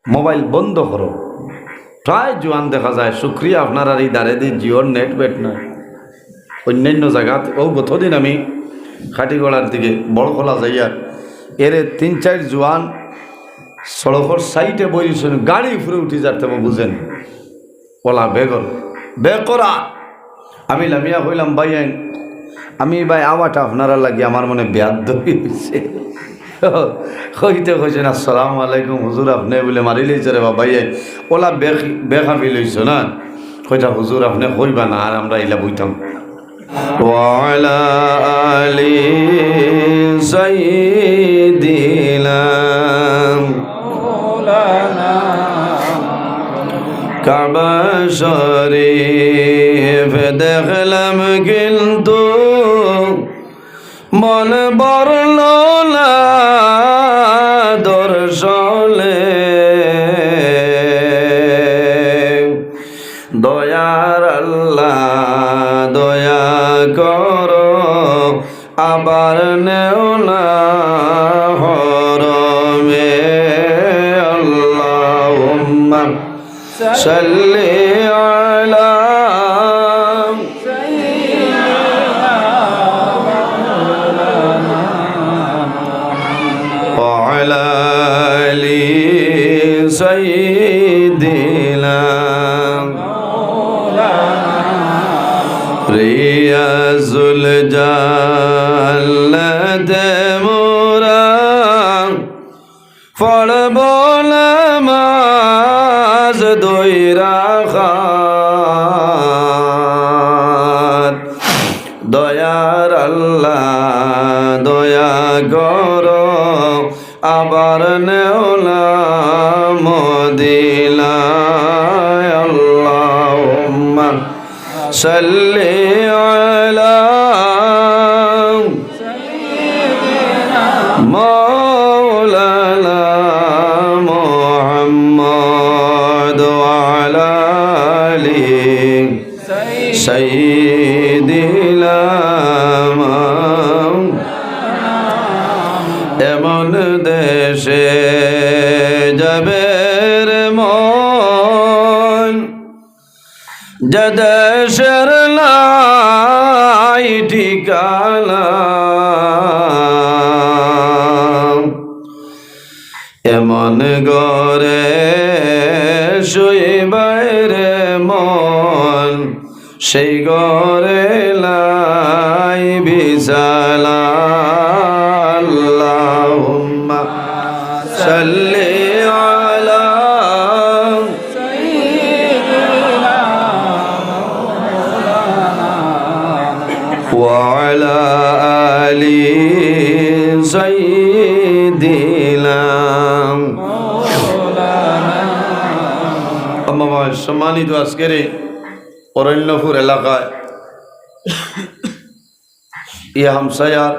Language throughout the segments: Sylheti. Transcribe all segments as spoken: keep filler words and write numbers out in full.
মোবাইল বন্ধ করো। প্রায় জুয়ান দেখা যায়, শুক্রিয়া আপনারার এই দারেদি Jio-র নেট বেট নাই। অন্যান্য জাগাত, ও গতদিন আমি খাটিগড়ার দিকে বড়খলা যাইয়ার, এরে তিন চাইর জুয়ান সড়কর সাইডে বইছইন, গাড়ি উপরে উঠি যার তেমন বুঝেন। ওলা বেগর, বেকরা। আমি লামিয়া কইলাম, "ভাইয়াইন, আমি ভাই আওয়াটা আপনারার লাগি আমার মনে বেয়াদবি অইছে।" কইতে কইছইন, "আসসালামু আলাইকুম হুজুর, আপনে বুলে মারি লইছে রে বা ভাইয়াইন।" ওলা বেক-, বেকাবি লইছো না? কইতা, "হুজুর, আপনে কইবা না, আর আমরা ইলা বইতাম।" وعلى آل سيدنا কাবা শরীফ দেখলাম কিন্তু মন ভরল না দর্শনে। দয়ার আল্লাহ দয়া করো, আবার নেও না হরমে। আল্লাহুম্মা সাল্লি আলা وعلى آل سيدنا رياض الجنة মোরা পড়ব নামাজ দুই রাকাত। দয়ার আল্লাহ দয়া করো, আবার নেও না মদিনায়। আল্লাহুম্মা সাল্লি আলা মাওলানা মুহাম্মদ ওয়া আলা আলি সাইয়্যিদিনা মুহাম্মদ। এমন দেশে যাবে রে মন, যে দেশের নাই ঠিকানা। এমন ঘরে শুইবে রে মন, সেই ঘরে নাই বিছানা। আল্লাহুম্মা সাল্লি আলা সাইয়্যিদিনা মাওলানা ওয়া আলা আলি সাইয়্যিদিনা মাওলানা। আম্মা বাদ, সম্মানিত আজকের এই অরণ্যপুর এলাকায় ই হামসায়ার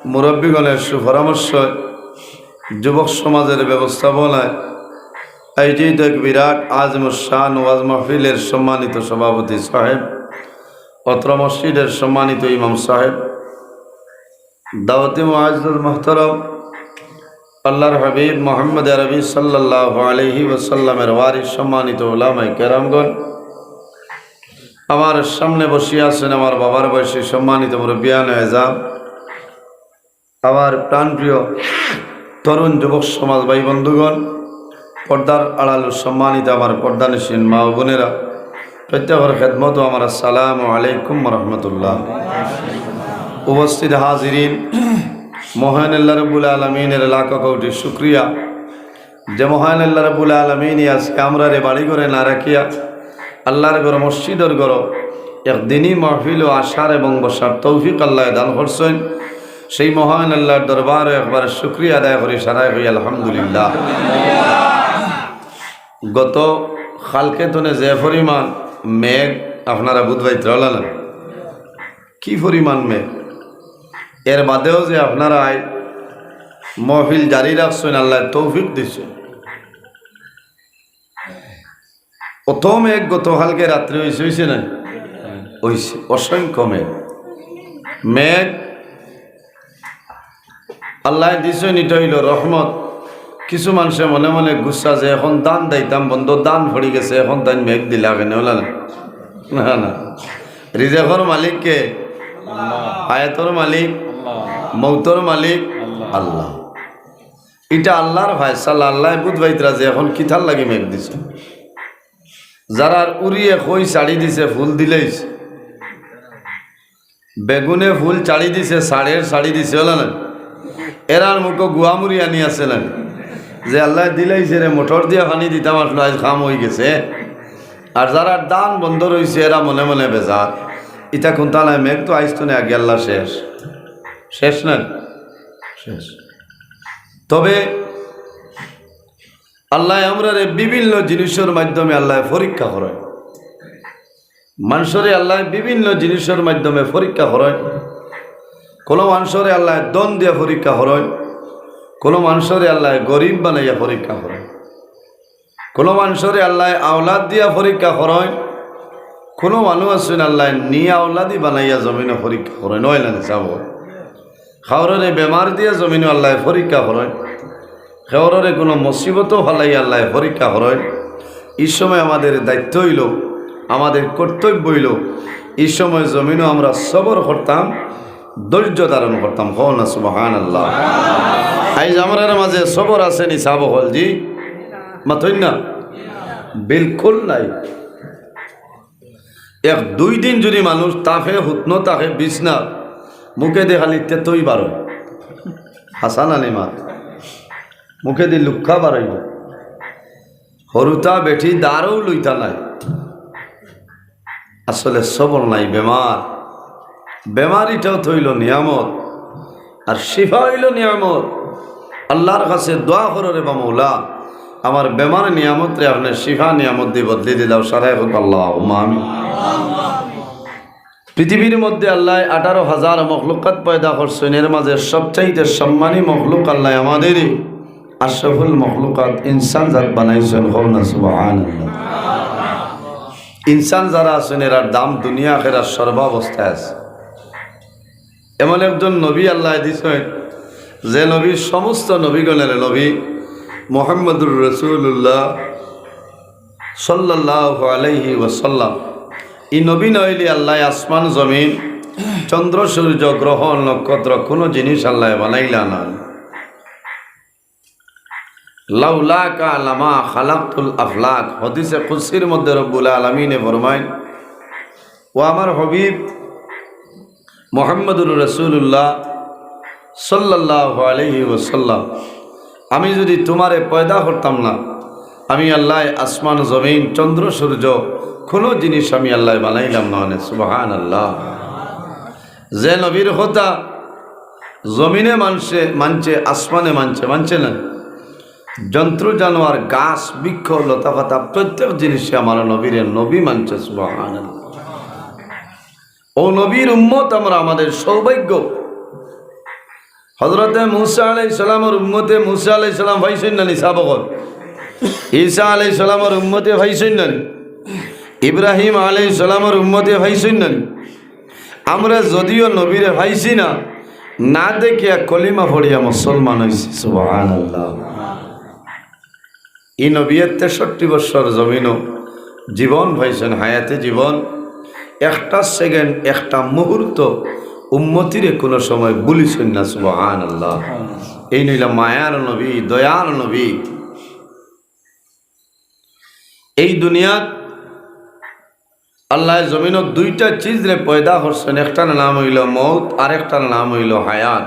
মুরব্বীগণের সুপরামর্শে যুবক সমাজের ব্যবস্থাপনায় আয়োজিত এক বিরাট আজিমুস শান ওয়াজ মাহফিলের সম্মানিত সভাপতি সাহেব, অত্র মসজিদের সম্মানিত ইমাম সাহেব, দাওয়াতি মুআজ্জাজ মুহতারাম, আল্লাহর হাবিব মুহাম্মদ আরবি সাল্লাল্লাহু আলাইহি ওয়াসাল্লামের ওয়ারিস সম্মানিত উলামায়ে কেরামগণ, আমার সামনে বসিয়া আছেন আমার বাবার বয়সী সম্মানিত মুরব্বিয়ান এজাম, আমার প্রাণপ্রিয় তরুণ যুবক সমাজ ভাই বন্ধুগণ, পর্দার আড়াল সম্মানিত আমার পর্দানশীন মা ও বোনেরা, প্রত্যেকের খেদমত আমার আসসালামু আলাইকুম ওয়া রাহমাতুল্লাহ। উপস্থিত হাজিরিন, মহান আল্লাহ রাব্বুল আলামিনের লাখ কোটি শুকরিয়া যে মহান আল্লাহ রাব্বুল আলামিন আজকে আমরারে বাড়ি ঘরে না রাখিয়া আল্লাহর ঘর মসজিদর ঘর এক দিনী মাহফিল ও আসার এবং বসার তৌফিক আল্লাহ দান করছেন। সেই মহান আল্লাহর দরবারও একবার শুকরিয়া আদায় করি, সারাই করি আলহামদুলিল্লাহ। গত কালকে তনে যে পরিমাণ মেঘ আপনারা বুধবাই ত্রলালেন, কি পরিমাণ মেঘ। এর বাদেও যে আপনারা আই মহফিল জারি রাখছেন, আল্লাহ তৌফিক দিছে। অত মেঘ গতকালকে রাত্রে হইছে, হইছে না? হইছে, অসংখ্য মেঘ। মেঘ আল্লাহ দিছেন, এটা হইল রহমত। কিছু মানষে মনে মনে গুসা যে অখন দান দিতাম বন্ধ, দান পড়ি গেছে, অখন তাইন মেঘ দিলা কেনে, অলা না? না, না। রিজেকর মালিক কে? হায়াতর মালিক? মৌতর মালিক? আল্লাহ। ইটা আল্লার ফয়সালা, আল্লায় বুঝ পাইতরা যে অখন কিতার লাগি মেঘ দিছে। যারার উড়িয়ে কই ছাড়ি দিছে, ফুল দিলাইছে। বেগুনে ফুল ছাড়ি দিছে, ছাড়ের ছাড়ি দিছে, অলা না? এরার মুখো গুয়ামুড়ি আনি আছে না? যে আল্লায় দিলাইছে রে, মোটর দিয়া পানি দিতাম আছলো, আইজ কাম অই গেছে। আর যারার দান বন্ধ রইছে, এরা মনে মনে বেজার। ইতা কুনতা নায়, মেঘ তো আইজ তো নায়, আগে আল্লাহ শেষ। শেষ না? শেষ। তবে আল্লায় আমরারে বিভিন্ন জিনিসর মাধ্যমে আল্লায় পরীক্ষা করইন। মানষরে আল্লায় বিভিন্ন জিনিসর মাধ্যমে পরীক্ষা করইন। কুনু মানষরে আল্লায় ধন দিয়া পরীক্ষা করইন, কুনু মানষরে আল্লায় গরিব বানাইয়া পরীক্ষা করইন, কুনু মানষরে আল্লায় আওলাদ দিয়া পরীক্ষা করইন, কুনু মানুষ আছইন আল্লায় নি আওলাদি বানাইয়া জমিনো পরীক্ষা করইন, অয় না নি সাব? কাউররে বেমার দিয়া জমিনো আল্লায় পরীক্ষা করইন, কাউররে কুনু মুসিবতো ফালাইয়া আল্লায় পরীক্ষা করইন। ই সময় আমাদের দায়িত্ব অইলো, আমাদের কর্তব্য অইলো, ই সময় জমিনো আমরা সবর করতাম, ধৈর্য ধারণ করতাম। কও না সুবহানাল্লাহ। আইজ আমরার মাঝে সবর আছে নি সাব অকল? জি, মাতইন না, বিলকুল নাই। এক দুই দিন যুদি মানুষ তাপে হুতনো থাকে বিছনা, মুখেদি খালি তেতই বারয়। হাছা না নি মাত? মুখেদি লুক্কা বারইবো। হুরুতা বেটি দারও লইতা নায়। আসলে সবর নাই, বেমার। বেমার ইটাও তো অইলো নিয়ামত। আর শিফা অইলো নিয়ামত। আল্লার কাছে দোয়া করো রে বা মৌলা, আমার বেমার নিয়ামতরে আপনে শিফা নিয়ামতদি বদলি দিলাও। সারাই কউক আল্লাহুম্মা আমিন। পৃথিবীর মধ্যে আল্লায় আঠারো হাজার মখলুকাত পয়দা করছইন, এর মাঝে সবচাইতে সম্মানী মখলুক আল্লায় আমাদেরই আশরাফুল মখলুকাত ইনসান জাত বানাইছইন। কও না সুবহানাল্লাহ। ইনসান যারা আছইন, এরার দাম দুনিয়া আখেরাত সর্বাবস্থায় আছে। এমন একজন নবী আল্লায় দিছইন, যে নবী সমস্ত নবীগণের নবী, মুহাম্মদুর রাসূলুল্লাহ সাল্লাল্লাহু আলাইহি ওয়াসাল্লাম। ই নবী না অইলে আল্লায় আসমান জমিন, চন্দ্র সূর্য, গ্রহ নক্ষত্র কুনু জিনিস আল্লায় বানাইলা না। লাউলাকা লামা খালাকতুল আফলাক। হাদিসে কুদসির মধ্যে রব্বুল আলামিনে ফরমাইন, ও আমার হাবিব মুহাম্মদুর রাসূলুল্লাহ সাল্লাল্লাহু আলাইহি ওয়াসাল্লাম, আমি যুদি তুমারে পয়দা করতাম না, আমি আল্লায় আসমান জমিন চন্দ্র সূর্য কুনু জিনিস আমি আল্লায় বানাইলাম না। মানে সুবহানাল্লাহ। যে নবীর কথা জমিনে মানষে মানছে, আসমানে মানছে, মানছে না? জন্তু জানোয়ার, গাছ, বৃক্ষ, লতা পাতা, প্রত্যেক জিনিসে আমার নবীরে নবী মানছে। সুবহানাল্লাহ। ও নবীর উম্মত আমরা, আমাদের সৌভাগ্য। হযরতে মুসা আলাইহিস সালামর উম্মতে মুসা আলাইহিস সালাম পাইছইন না নি? সাব অকল। ঈসা আলাইহিস সালামর উম্মতে পাইছইন না নি? ইব্রাহিম আলাইহিস সালামর উম্মতে পাইছইন না নি? আমরা যদিও নবীরে পাইছি না, না দেখিয়া কলিমা পড়িয়া মুসলমান অইছি। সুবহানাল্লাহ। ই নবীয়ে তেষট্টি বৎসর জমিনো জীবন পাইছইন, হায়াতে জীবন। একটা সেকেন্ড, একটা মুহূর্ত উম্মতিরে কুনু সময় ভুলিছইন না। সুবহানাল্লাহ। এইন অইলা মায়ার নবী, দয়ার নবী। এই দুনিয়াত আল্লায় জমিনো দুইটা চিজরে পয়দা করছইন, একটার নাম অইলো মউত, আরেকটার নাম অইলো হায়াত।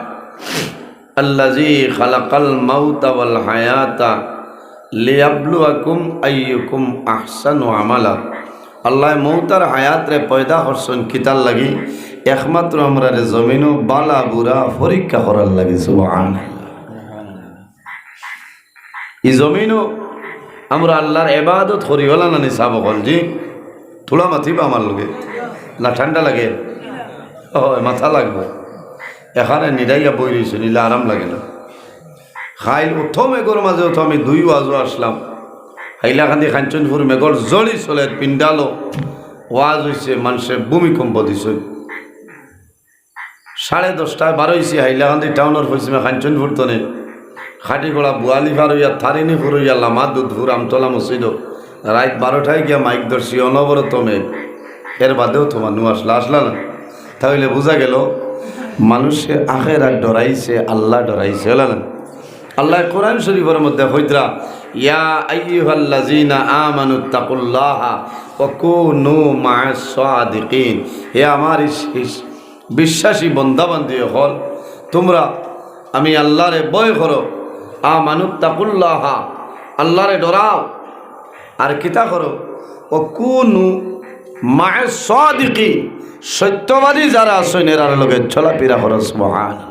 আল্লাযী খালাকাল মাউতা ওয়াল হায়াতা লিয়াবলুয়াকুম আইয়ুকুম আহসানু আমালা। আল্লায় মউত আর হায়াতরে পয়দা করছইন কিতার লাগি? একমাত্র আমরারে জমিনো বালা বুরা পরীক্ষা করার লাগি। সুবহানাল্লাহ। ই জমিনো আমরা আল্লার ইবাদত করি, অলা না নি সাব অকল? জি, থুড়া মাতিবা আমার লগে, না ঠান্ডা লাগে? অয়, মাতা লাগবো। এখানে নিরাইয়া বই রইছে, নিলে আরাম লাগে না। খাইল উঠো মেঘর মাঝে উঠো, আমি দুই ওয়াজো আসলাম, হাইলাকান্দি কাঞ্চনপুর মেঘর জড়ি চলে পিন্ডালো ওয়াজ অইছে, মানষে ভূমিকম্প দিছে। সাড়ে দশটায় বারইছি হাইলাকান্দি টাউনর পশ্চিমে কাঞ্চনপুর তনে। খাটিগড়া বুয়ালিফার অইয়া, তারিণীপুর অইয়া, লামা দুধপুর, আমতলা মসজিদো রাইত বারোটায় গিয়া মাইক ধরছি অনবরত মেঘ। এর বাদেও তো মানুষ আসলা, আসলা না? তাইলে বুঝা গেল, মানুষে আখেরাত ডরাইছে, আল্লাহ ডরাইছে, অলা না? আল্লাহ কোরআন শরীফর মধ্যে কইতরা, "ইয়া আইয়ুহাল্লাযীনা আমানুত্তাকুল্লাহা ওয়া কুনু মা'আস সাদিকিন।" হে আমার ইস-, ইস-, বিশ্বাসী বন্দাবান্দি অকল, তোমরা আমি আল্লাহরে ভয় করো, আমানুত্তাকুল্লাহা, আল্লাহরে ডরাও, আর কিতা করো, ওয়া কুনু মা'আস সাদিকিন, সত্যবাদী যারা আছইন এরার লগে চলাফিরা করো। সুবহানাল্লাহ।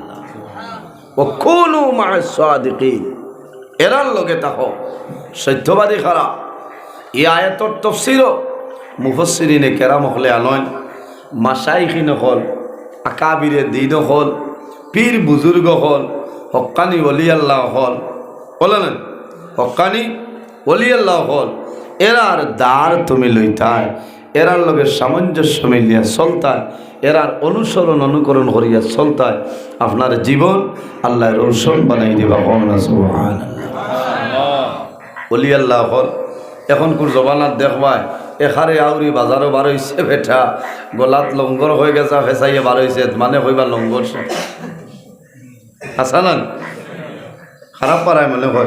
ওয়া কুনু মা'আস সাদিকিন, এরার লগে থাকো, সত্যবাদী খারা। এই আয়াতর তফসিরও মুফাসসিরিনে কেরাম অকলে আনইন, মাশাইখিন অকল, আকাবিরে দ্বীন অকল, পীর বুজুর্গ অকল, হক্কানি ওলি আল্লাহ অকল, বলে না? হক্কানি ওলি আল্লাহ অকল, এরার দ্বার তুমি লইতায়, এরার লগে সামঞ্জস্য মিলিয়া চলতায়, এরার অনুসরণ অনুকরণ করিয়া চলতায়, আপনার জীবন আল্লাহ রোশন বানাই দিবা। কও না সুবহানাল্লাহ। ওলি আল্লাহ অকল, এখনকুর জমানাত দেখবায়, এখারে আউরি বাজারো বার অইছে বেটা, গলাত লঙ্গর অই গেছে, ফেসাইয়া বার অইছে, মানে কইবা লঙ্গর সে। হাছা না? খারাপ পারায় মনে কয়।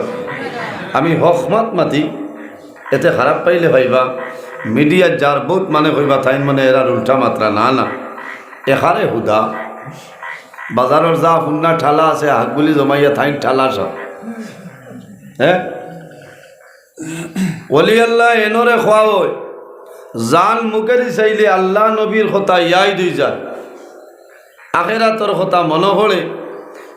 আমি হক মাত মাতি, এতে খারাপ পাইলে পাইবা। মিডিয়াত যার বউত মানে কইবা, তাইন মানে এরার উল্টা মাতরা, না, না। এখারে হুদা। বাজারর যা হুন্না ঠালা আছে, হাকগুলি জমাইয়া তাইন ঠালা সব। হ্যাঁ? ওলি আল্লাহ এনরে কওয়া অয়, জান মুখেদি চাইলে আল্লাহ নবীর কথা ইয়াদ অই যায়, আখেরাতর কথা মনো পড়ে,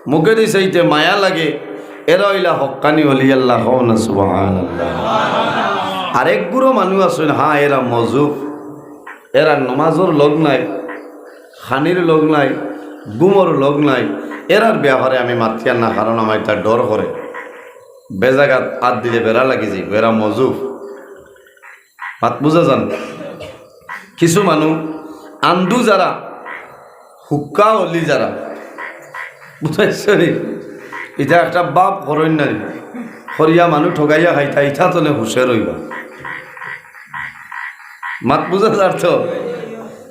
মুখেদি চাইতে মায়া লাগে, এরা অইলা হক্কানি ওলি আল্লাহ। কও না সুবহানাল্লাহ। আরেক গুরু মানুষ আছইন, হ্যাঁ, এরা মজুব, এরার নমাজর লগ নাই, খানির লগ নাই, ঘুমর লগ নাই, এরার ব্যাপারে আমি মাতিয়ার না, কারণ আমার ইটা ডর করে। বেজাগাত আত দিলে বেড়া লাগি যাইব, এরা মজুব। মাত বুঝা যার? কিছু মানুষ আন্দু যারা, হুক্কা অলি যারা, বুঝাইছনি? ইটা একটা বাপ করইন না, করিয়া মানুষ ঠগাইয়া খাইতা, ইটা তনে হুশে রইবা। মাত বুঝা যার তো?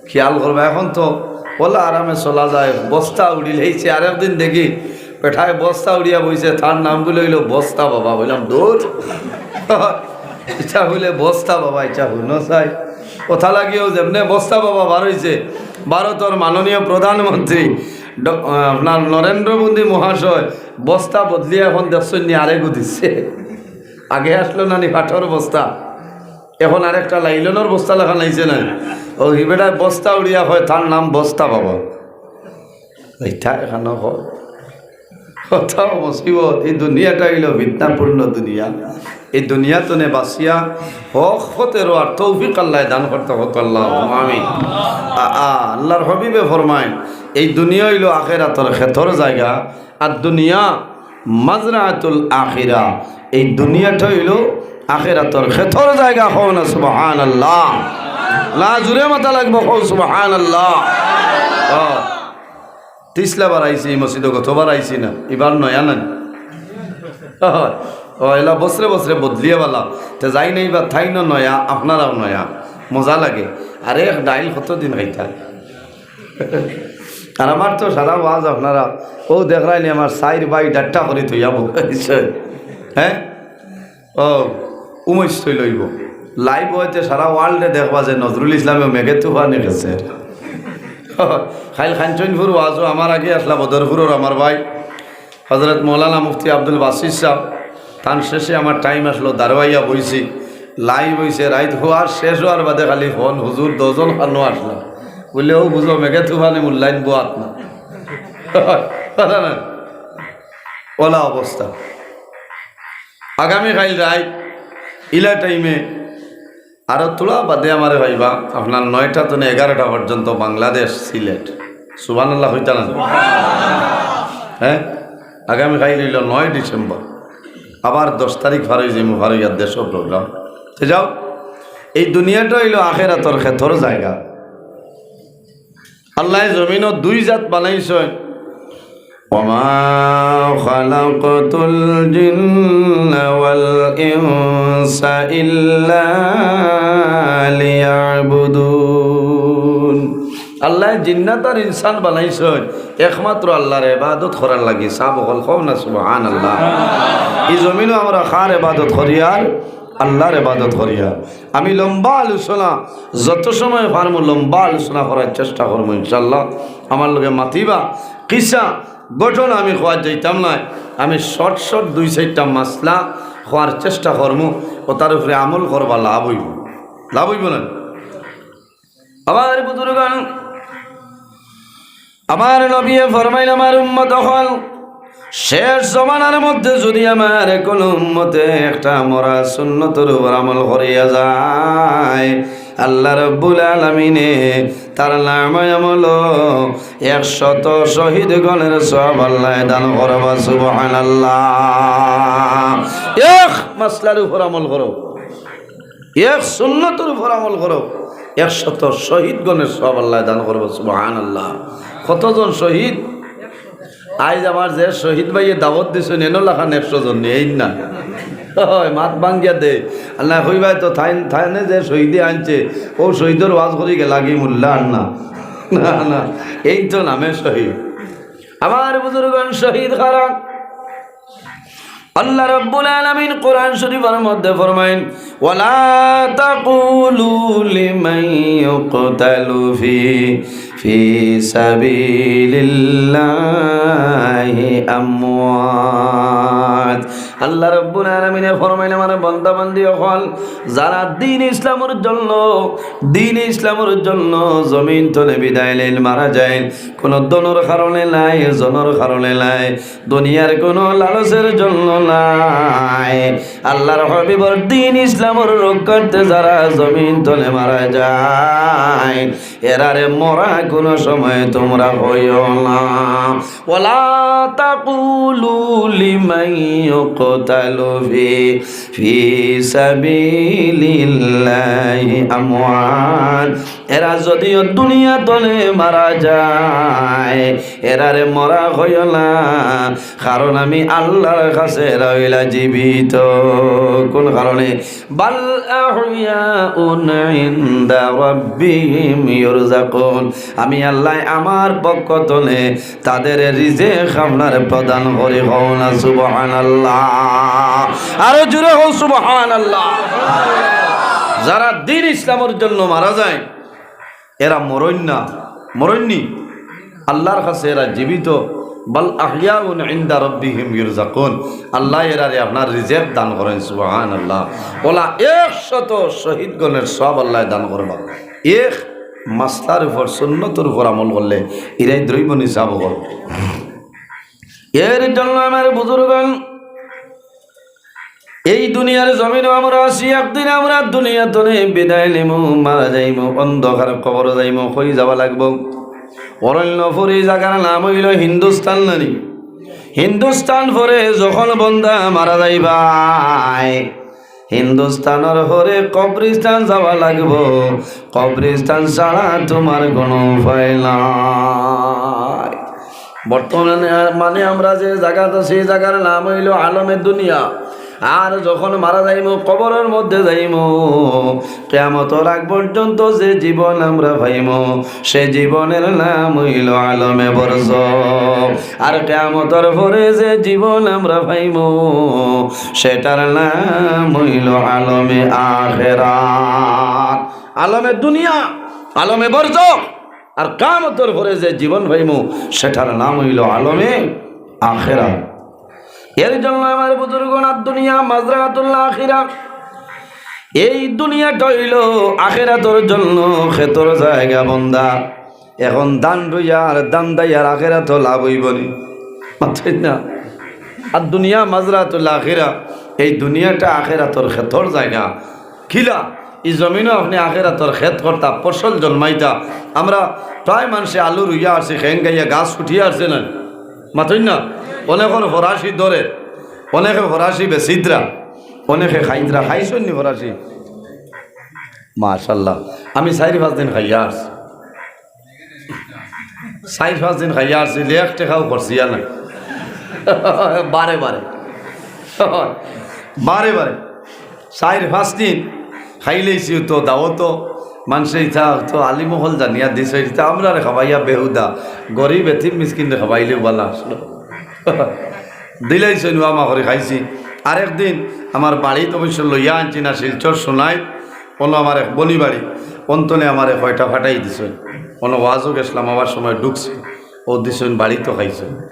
খেয়াল করবা, এখন তো ওলা আরামে চলা যায়, বস্তা উড়িলেইছে। আরেকদিন দেখি বেটায় বস্তা উড়িয়া বইছে, তার নাম বুলে অইলো বস্তা বাবা। কইলাম, "দূর, ইটা বুলে বস্তা বাবা, ইটা হুনো চাই।" কথা লাগিও যেমনে বস্তা বাবা বার অইছে, ভারতর মাননীয় প্রধানমন্ত্রী ড-, আপনার নরেন্দ্র মোদী মহাশয় বস্তা বদলিয়া এখন দেখছইন নি আরেকগু দিছে। আগে আসলো না নি পাটর বস্তা, এখন আরেকটা লাইলনর বস্তা লাখান আইছে না। ও হি বেটায় বস্তা উড়িয়া কয়, তার নাম বস্তা বাবা। ইটা এখানো কও। কত মুসিবত, এই দুনিয়াটা অইলো ফিতনাপূর্ণ দুনিয়া। এই দুনিয়া তনে বাঁচিয়া হক পথে রওয়ার তৌফিক আল্লায় দান করতা। কও আল্লাহুম্মা আমিন। আ-, আ-, আল্লাহর হাবিবে ফরমাইন, এই দুনিয়া অইলো আখেরাতর খেতর জাগা, আর দুনিয়া মাজরাতুল আখিরা, এই দুনিয়াটা অইলো আখেরাতর খেতর জাগা। কও না সুবহানাল্লাহ। না, জুরে মাতা লাগবো, কও সুবহানাল্লাহ। ও, তিসলা বার আইছি, এই মসজিদো গতবার আইছি না, ইবার নয়া নানি? ও, এলা বছরে বছরে বদলিয়া বালা। তে যাই নাই বা তাইনও নয়া, আপনারাও নয়া, মজা লাগে। আরে এক ডাইল কতদিন খাইতা? আর আমার তো সারা ওয়াজ আপনারা, ও দেখরায়নি আমার চাইর ভাই ডাট্টা করি থইয়া বইছে। হ্যাঁ? ও, উমৈশ থই লইব। Live অইতে সারা world এ দেখবা যে নজরুল ইসলামে মেঘে তুফানে গেছে। কাইল কাঞ্চনপুর ওয়াজও আমার আগে আসলা বদরপুরর আমার ভাই হযরত মৌলানা মুফতি আব্দুল বাসিত সাহেব, তান শেষে আমার time আসলো, দাঁড়াইয়া বইছি, live অইছে, রাইত হওয়ার শেষ হওয়ার বাদে খালি ফোন, "হুজুর, দশজন খানো আসলা।" বুলে, "ও বুঝো, মেঘে তুফানে মূল্যায়ন বোয়াত না।" কথা না? ওলা অবস্থা। আগামী কাইল রাইত ইলা time এ আরো থুড়া বাদে আমারে পাইবা, আপনার নয়টা তনে এগারোটা পর্যন্ত বাংলাদেশ, সিলেট। সুবহানাল্লাহ কইতা না? হ্যাঁ, আগামী কাইল অইলো নয় ডিসেম্বর, আবার দশ তারিখ পার অই যাইমু, পার অইয়া দেশো program। তে যাও, এই দুনিয়াটা অইলো আখেরাতর খেতর জাগা। আল্লায় জমিনো দুই জাত বানাইছইন, وما خلقت الجن والإنس إلا ليعبدون। আল্লায় জিন্নাত আর ইনসান বানাইছইন একমাত্র আল্লার ইবাদত করার লাগি। সাব অকল কও না সুবহানাল্লাহ। ই জমিনো আমরা কার ইবাদত করিয়ার? আল্লার ইবাদত করিয়ার। আমি লম্বা আলোচনা, যত সময় পারমু লম্বা আলোচনা করার চেষ্টা করমু ইনশাআল্লাহ। আমার লগে মাতিবা, কিসা ঘটনা আমি কওয়ার যাইতাম নায়, আমি short short দুই চাইরটা মাসলা কওয়ার চেষ্টা করমু, অতার উপরে আমল করবা, লাভ অইবো, লাভ অইবো না? আমার বুজুর্গান, আমার নবীয়ে ফরমাইন, আমার উম্মত অকল, শেষ জমানার মধ্যে যুদি আমার কুনু উম্মতে একটা মরা সুন্নতর উপর আমল করিয়া যায়, আল্লাহ রাব্বুল আলামিনে তার নামায় আমলো একশত শহীদ গণের সওয়াব আল্লায় দান করবা। সুবহানাল্লাহ। এক মাসলার উপর আমল করো, এক সুন্নতর উপর আমল করো, একশত শহীদ গণের সওয়াব আল্লায় দান করবা। সুবহানাল্লাহ। কতজন শহীদ? আইজ আমার যে শহীদ ভাইয়ে দাওয়াত দিছইন, এনো লাখান একশো জন নি, এইন না? অয়, মাত ভাঙ্গিয়া দে। আর না কইবায় তো, তাইন, তাইনে যে শহীদে আনছে, অউ শহীদর ওয়াজ করি গেলাগি, মুল্লা আর না। না, না, এইন তো নামে শহীদ। আমার বুজুর্গান, শহীদ কারা? আল্লাহ রাব্বুল আলামিন কোরআন শরীফর মধ্যে ফরমাইন, "ওয়ালা তাকুলু লিমান ইউকতালু ফি, ফি সাবিলিল্লাহি আমওয়াত।" আল্লাহ রাব্বুল আলামিনে ফরমাইন, আমার বান্দা বান্দি অকল, যারা দ্বীন ইসলামর জন্য, দ্বীন ইসলামর জন্য জমিন তনে বিদায় লইন, মারা যাইন, কুনু ধনর কারণে নায়, জনর কারণে নায়, দুনিয়ার কুনু লালচর জন্য নায়। আল্লাহর হাবিবর দ্বীন ইসলামর রক্ষার্থে যারা জমিন তনে মারা যাইন, এরারে মরা কুনু সময় তুমরা কইও না। ওয়ালা তাকুলু লিমান ইউকতালু ফি, ফি সাবিলিল্লাহি আমওয়াত। এরা যুদিও দুনিয়া তনে মারা যায়, এরারে মরা কইও না, কারণ আমি আল্লাহর কাছে এরা অইলা জীবিত। কুন কারণে? বাল আহইয়াউন ইনদা রাব্বিহিম ইউরজাকুন। আমি আল্লায় আমার পক্ষ তনে তাদের রিজেক আপনারে প্রদান করি। কও না সুবহানাল্লাহ। আরো জোরে কও সুবহানাল্লাহ। যারা দ্বীন ইসলামর জন্য মারা যায়, এরা মরইন না, মরইন নি, আল্লাহর কাছে এরা জীবিত। বাল আহইয়াউন ইনদা রাব্বিহিম ইউরজাকুন। আল্লায় এরারে আপনার রিজেক দান করইন, সুবহানাল্লাহ। অলা একশত শহীদ গণের সওয়াব আল্লায় দান করবা। এক মাসলার উপর, সুন্নতর উপর আমল করলে ইরাই দ্রৈব নিসাব করবো। এর জন্য আমার বুজুর্গান, এই দুনিয়ার জমিনো আমরা আছি, একদিন আমরা দুনিয়া তনে বিদায় নিমু, মারা যাইমু, অন্ধকার কবর যাইমু, কই যাওয়া লাগবো? অরণ্য ফুরি জাগার নাম অইলো হিন্দুস্তান নানি। হিন্দুস্তান পরে যখন বন্দা মারা যাইবায়, হিন্দুস্তানর পরে কবরিস্তান যাওয়া লাগবো, কবরিস্তান ছাড়া তুমার কুনু উপায় নাই। বর্তমানে মানে আমরা যে জাগাত আছি, এই জাগার নাম অইলো আলমে দুনিয়া। আর যখন মারা যাইমু, কবরর মধ্যে যাইমু, কিয়ামতর আগ পর্যন্ত যে জীবন আমরা পাইমু, সে জীবনের নাম অইলো আলমে বরজখ। আর কিয়ামতর পরে যে জীবন আমরা পাইমু, সেটার নাম অইলো আলমে আখেরাত। আলমে দুনিয়া, আলমে বরজখ, আর কিয়ামতর পরে যে জীবন পাইমু, সেটার নাম অইলো আলমে আখেরাত। এর জন্য আমার বুজুর্গ, আদ দুনিয়া মাজরাতুল আখিরা, এই দুনিয়াটা অইলো আখেরাতর জন্য খেতর জাগা বন্দা। এখন ধান রুইয়ার, ধান দাইয়ার, আখেরাতো লাভ অইবো নি? মাতইন না। আদ দুনিয়া মাজরাতুল আখিরা, এই দুনিয়াটা আখেরাতর খেতর জাগা। কিলা? ই জমিনো আপনে আখেরাতর খেত করতা, ফসল জন্মাইতা। আমরা প্রায় মানষে আলু রুইয়া আরছে, খেং গাইয়া গাছ উঠিয়া আরছে না? মাতইন না। অনেকর ফরাসি ধরে, অনেকে ফরাসি বেচিতরা, অনেকে খাইতরা। খাইছইন নি ফরাসি? মাশাআল্লাহ। আমি চাইর পাঁচ দিন খাইয়া আরছি, চাইর পাঁচ দিন খাইয়া আরছি, এক টেকাও খরচিয়া নাই। বারে বারে, বারে বারে চাইর পাঁচ দিন খাইলাইছি তো দাওয়াতো। মানষে ইতা তো আলিম অকল জানিয়া দিছে, ইতা আমরারে খাবাইয়া বেহুদা, গরিব এতিম মিসকিনরে খাবাইলেও ভালা আসলো। দিলাইছইন, ওয়া মা করি খাইছি। আরেকদিন আমার বাড়িত অবশ্য লইয়া আনছি না, শিলচর সোনাই, অনো আমার এক বনি বাড়ি, অন্তনে আমারে কয়টা ফাটাই দিছইন। অনো ওয়াজও গেছলাম, আবার সময় ঢুকছি, ও দিছইন বাড়িত খাইছইন।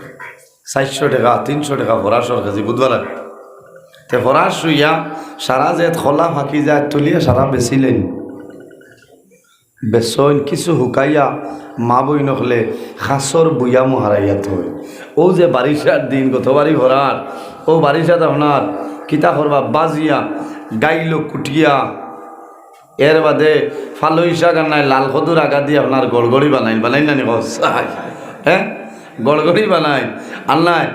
চাইরশো টেকা, তিনশো টেকা ফরাসর কেজি বুধবার। তে ফরাস শুইয়া সারা যে খলা ফাঁকি যায় তুলিয়া সারা বেচিলেন। বেচইন কিছু হুকাইয়া মা বইন অকলে খাসর বুয়ামো হারাইয়া থইন। ও যে বারিশার দিন গতবারি ভরার, ও বারিশাত আপনার কিতা করবা বাজিয়া, গাইলো কুটিয়া, এর বাদে ফালই শাক আর নাই লাল কদুর আগা দিয়া আপনার গড়গড়ি বানাইন, বানাইন না নি কস? হ্যাঁ, গড়গড়ি বানাইন। আর নাই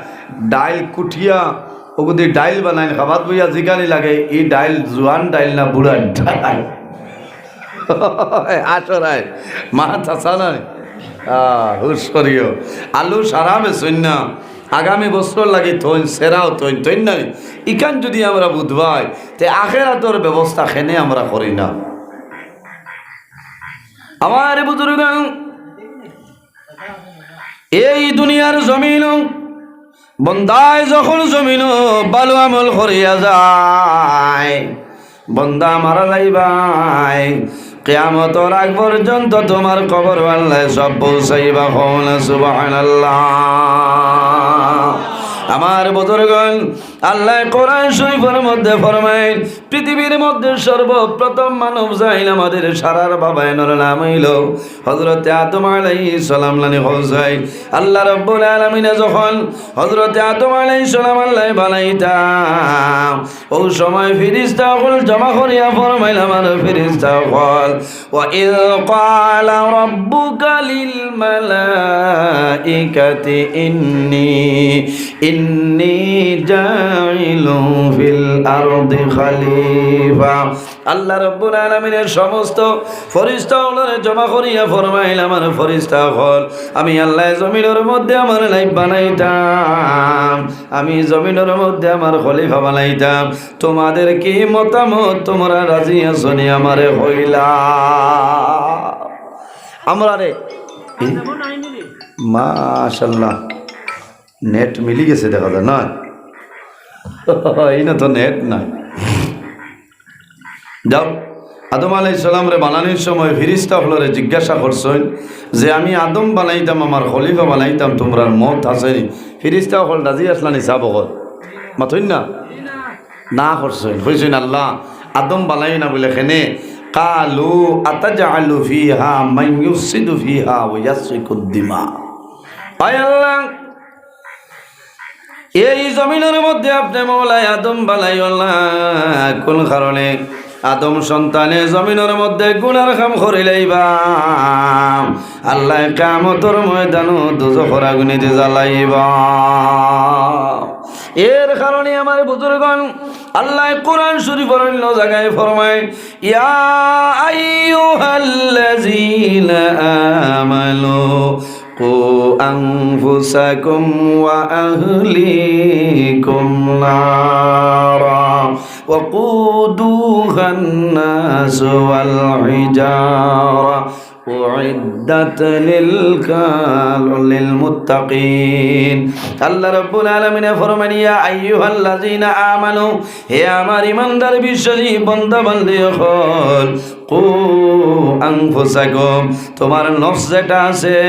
ডাইল কুটিয়া, ওগুদি ডাইল বানাইন, খাবাত বইয়া জিকানি লাগে, ই ডাইল জুয়ান ডাইল না বুড়া ডাইল? আসরায় মাত আসা নাই। আহ, হুশ করিও। আলু সারা বেচইন না, আগামী বছর লাগি থইন, সেরাও থইন, থইন না নি? ইখান যদি আমরা বুঝবাই, তে আখেরাতর ব্যবস্থা কেনে আমরা করি না। আমার বুজুর্গ, এই দুনিয়ার জমিন, বন্দায় যখন জমিন ভালো আমল করিয়া যায়, বন্দা মারা যাইবায়, কিয়ামতর আগ পর্যন্ত তোমার কবর আল্লায় সব পৌঁছাইবা। কও না সুবহানাল্লাহ। আমার বুজুর্গ, আল্লায় কোরআন শরীফর মধ্যে ফরমাইন, পৃথিবীর মধ্যে সর্বপ্রথম মানব জাইন আমাদের সারার বাবাইনর নাম অইলো হযরতে আদম আলাইহিস সালাম। লানি কও চাই, আল্লাহ রাব্বুল আলামিনে যখন হযরতে আদম আলাইহিস সালাম আল্লায় বানাইতা, ও সময় ফিরিস্তা অকল জমা করিয়া ফরমাইলা, আমার ফিরিস্তা অকল, وإذ قال ربك للملائكة إني إني جاعل في الأرض خليفة। আল্লাহ রাব্বুল আলামিনে সমস্ত ফিরিস্তা অকলরে জমা করিয়া ফরমাইলা, আমার ফিরিস্তা অকল, আমি আল্লায় জমিনর মধ্যে আমার নায়েব বানাইতাম, আমি জমিনর মধ্যে আমার খলিফা বানাইতাম। তোমাদের কি মতামত? তোমরা রাজি আছো নি? আমারে কইলা। আমরারে, মাশাআল্লাহ, নেট মিলি গেছে দেখা যায় না? এই না তো নেট নাই। যাও, আদম আলাইহিস সালামরে বানানির সময় ফিরিস্তা অকলরে জিজ্ঞাসা করছইন যে, "আমি আদম বানাইতাম, আমার খলিফা বানাইতাম, তোমরার মত আছে নি?" ফিরিস্তা অকল রাজি আছলা নি সাব অকল? মাতইন না? না করছইন। কইছইন, "আল্লাহ, আদম বানাইও না বুলে কেনে?" قالوا أتجعل فيها من يفسد فيها ويسفك الدماء। আয় আল্লাহ, এই জমিনর মধ্যে আপনে মওলায় আদম বানাইও না। কোন কারণে? আদম সন্তানে জমিনর মধ্যে গুনার কাম করিলাইবা, আল্লায় কিয়ামতর ময়দানো দুজখর আগুনেদি জ্বালাইবা। এর কারণে আমার বুজুর্গণ, আল্লায় কোরআন শরীফর অন্য জাগায় ফরমায়, يا أيها الذين آمنوا قوا أنفسكم وأهليكم نارا وقودها الناس والحجارة أعدت للكا-، للمتقين। আল্লাহ রাব্বুল আলামিনে ফরমাইন, يا أيها الذين آمنوا, হে আমার ইমানদার বিশ্বাসী বান্দা বান্দি অকল, قوا أنفسكم, তোমার নফস যেটা আছে,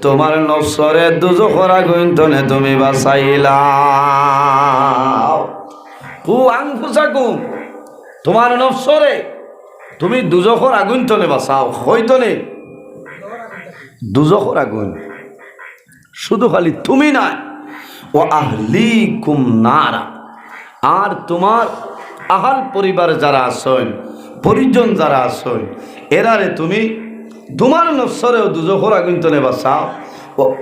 তোমার নফসরে দুজখর আগুন তনে তুমি বাঁচাইলাও। قوا أنفسكم, তোমার নফসরে তুমি দুজখর আগুন তনে বাঁচাও। কই তনে? দুজখর আগুন। শুধু খালি তুমি নায়, وأهليكم نارا, আর তোমার আহাল পরিবার যারা আছইন, পরিজন যারা আছইন, এরারে তুমি তোমার নফসরেও দুজখর আগুন তনে বাঁচাও। ও,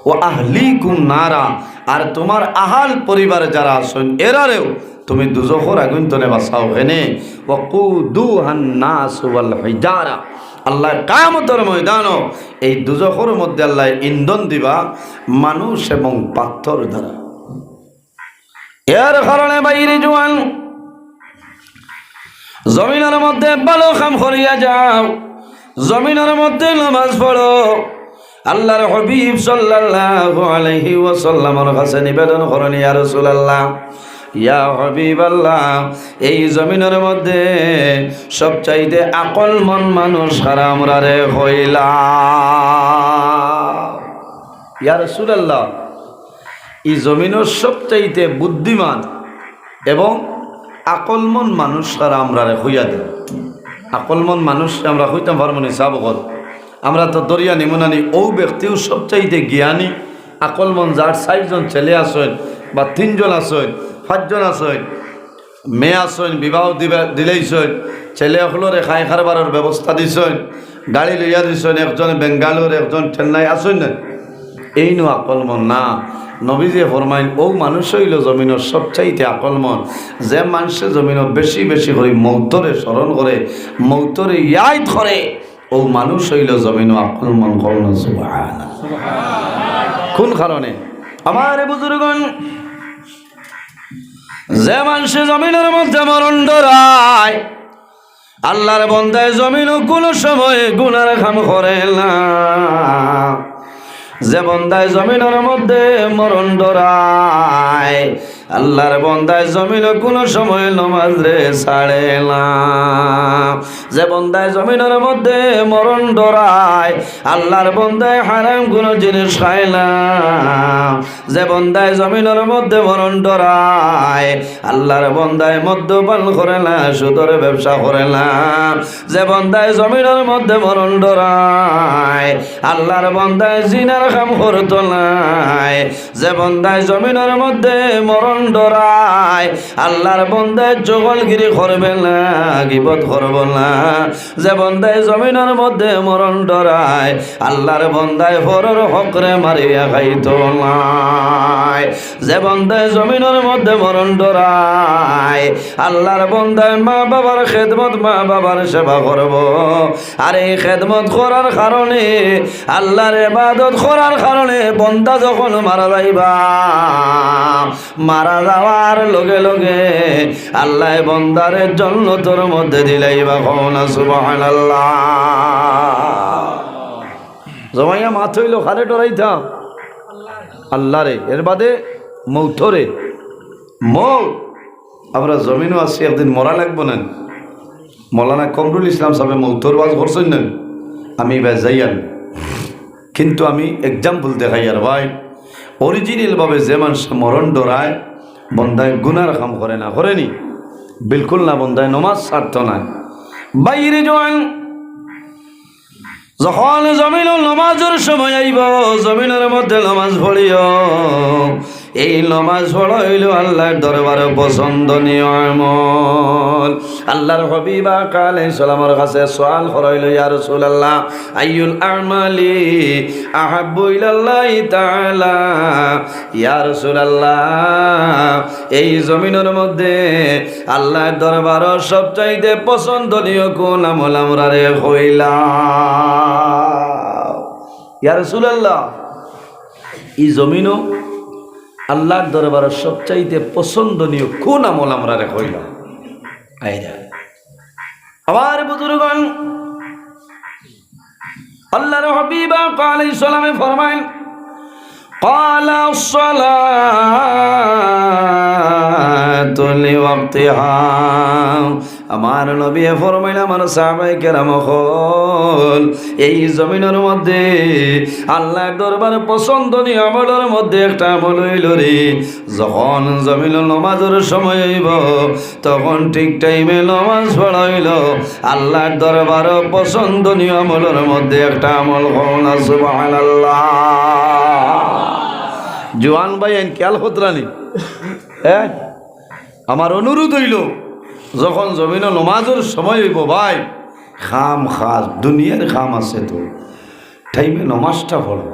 وأهليكم نارا, আর তোমার আহাল পরিবার যারা আছইন, এরারেও তুমি দুজখর আগুন তনে বাঁচাও। কেনে? وقودها الناس والحجارة। আল্লায় কিয়ামতর ময়দানো এই দুজখর মধ্যে আল্লায় ইন্ধন দিবা মানুষ এবং পাথর দ্বারা। এর কারণে বাইরে জোয়ান, জমিনর মধ্যে ভালো কাম করিয়া যাও, জমিনর মধ্যে নামাজ পড়ো। আল্লাহর হাবিব সাল্লাল্লাহু আলাইহি ওয়াসাল্লামর কাছে নিবেদন করইন, ইয়া রাসূলুল্লাহ, ইয়া হাবিবাল্লাহ, এই জমিনর মধ্যে সবচাইতে আকলমন মানুষ কারা, আমরারে কইলা। ইয়া রাসূলুল্লাহ, ই জমিনর সবচাইতে বুদ্ধিমান এবং আকলমন মানুষ কারা, আমরারে কইয়া দেও। আকলমন মানুষ আমরা কইতাম পারমু নি, সাব অকল? আমরা তো ধরিয়া নিমু না নি, অউ ব্যক্তিউ সবচাইতে জ্ঞানী, আকলমন, যার চাইরজন ছেলে আছইন বা তিনজন আছইন, পাঁচজন আছইন, মেয়ে আছইন, বিবাহ দিবা, দিলাইছইন, ছেলে অকলরে খাই খারবারর ব্যবস্থা দিছইন, গাড়ি লইয়া দিছইন, একজন বেঙ্গালোর, একজন চেন্নাই, আছইন না? এইনও আকলমন না। নবীজিয়ে ফরমাইন, অউ মানুষ অইলো জমিনর সবচাইতে আকলমন, যে মানষে জমিনো বেশি বেশি করি মৌতরে স্মরণ করে, মৌতরে ইয়াদ করে, অউ মানুষ অইলো জমিনো আকলমন। কও না সুবহানাল্লাহ। কোন কারণে? আমার বুজুর্গণ, যে মানষে জমিনর মধ্যে মরণ ডরায়, আল্লাহর বন্দায় জমিনো কুনু সময় গুনার কাম করে না। যে বন্দায় জমিনর মধ্যে মরণ ডরায়, আল্লাহর বন্দায় জমিনো কুনু সময় নমাজরে ছাড়ে না। যে বন্দায় জমিনর মধ্যে মরণ ডরায়, আল্লাহর বন্দায় হারাম কুনু জিনিস খায় না। যে বন্দায় জমিনর মধ্যে মরণ ডরায়, আল্লাহর বন্দায় মদ্যপান করে না, সুদর ব্যবসা করে না। যে বন্দায় জমিনর মধ্যে মরণ ডরায়, আল্লাহর বন্দায় জিনার কাম করতো নায়। যে বন্দায় জমিনর মধ্যে মরণ ডরায়, আল্লাহর বন্দায় চগলগিরি করবে না, গিবত করবো না। যে বন্দায় জমিনর মধ্যে মরণ ডরায়, আল্লাহর বন্দায় পরর হকরে মারিয়া খাইতো নায়। যে বন্দায় জমিনর মধ্যে মরণ ডরায়, আল্লাহর বন্দায় মা বাবার খেদমত, মা বাবার সেবা করবো। আর এই খেদমত করার কারণে, আল্লাহর ইবাদত করার কারণে বন্দা যখন মারা যাইবা, মারা যাওয়ার লগে লগে আল্লায় বন্দারে জন্নতর মধ্যে দিলাইবা। কও না সুবহানাল্লাহ। জমাইয়া মাত অইলো, কারে ডরাইতাম? আল্লাহরে। এর বাদে মৌতরে। মৌত, আমরা জমিনো আছি, একদিন মরা লাগবো না? মৌলানা কমরুল ইসলাম সাবে মৌতর ওয়াজ করছইন না? আমি ইবায় যাইয়ার না। কিন্তু আমি example দেখাইয়ার ভাই, original ভাবে যে মানষে মরণ ডরায়, বন্দায় গুনার কাম করে না, করে নি? বিলকুল না, বন্দায় নমাজ ছাড়তো নায়। বাইরে জোয়ান, যখন জমিনো নমাজর সময় আইবো, জমিনর মধ্যে নমাজ পড়িও। এই নমাজ পড়া অইলো আল্লাহর দরবারো পছন্দনীয় আমল। আল্লাহর হাবিব আকা আলাইহিস সালামর কাছে সওয়াল করা অইলো, ইয়া রাসূলুল্লাহ, আইয়ুল আমালি আহাব্বু ইলাল্লাহি তাআলা? ইয়া রাসূলুল্লাহ, এই জমিনর মধ্যে আল্লাহর দরবারো সবচাইতে পছন্দনীয় কোন আমল, আমরারে কইলাও। ইয়া রাসূলুল্লাহ, ই জমিনো আল্লাহর দরবারো সবচাইতে পছন্দনীয় কোন আমল, আমরারে কইলাও। আইরা, আমার বুজুর্গণ, আল্লাহর হাবিব আকা আলাইহিস সালামে ফরমাইন, ক্বালা আসসালাতু লিওয়াক্তিহা। আমার নবীয়ে ফরমাইন, আমার সাহাবায়ে কেরাম অকল, এই জমিনর মধ্যে আল্লাহর দরবারো পছন্দনীয় আমলর মধ্যে একটা আমল অইলো রে, যখন জমিনো নমাজর সময় অইবো, তখন ঠিক টাইমে নমাজ পড়া অইলো আল্লাহর দরবারো পছন্দনীয় আমলর মধ্যে একটা আমল। কও না সুবহানাল্লাহ। জোয়ান ভাইয়াইন, খেয়াল কররা নি? হ্যাঁ, আমার অনুরোধ অইলো, যখন জমিনো নমাজর সময় অইবো ভাই, কাম কাজ, দুনিয়ার কাম আছে তো, টাইমে নমাজটা পড়ো।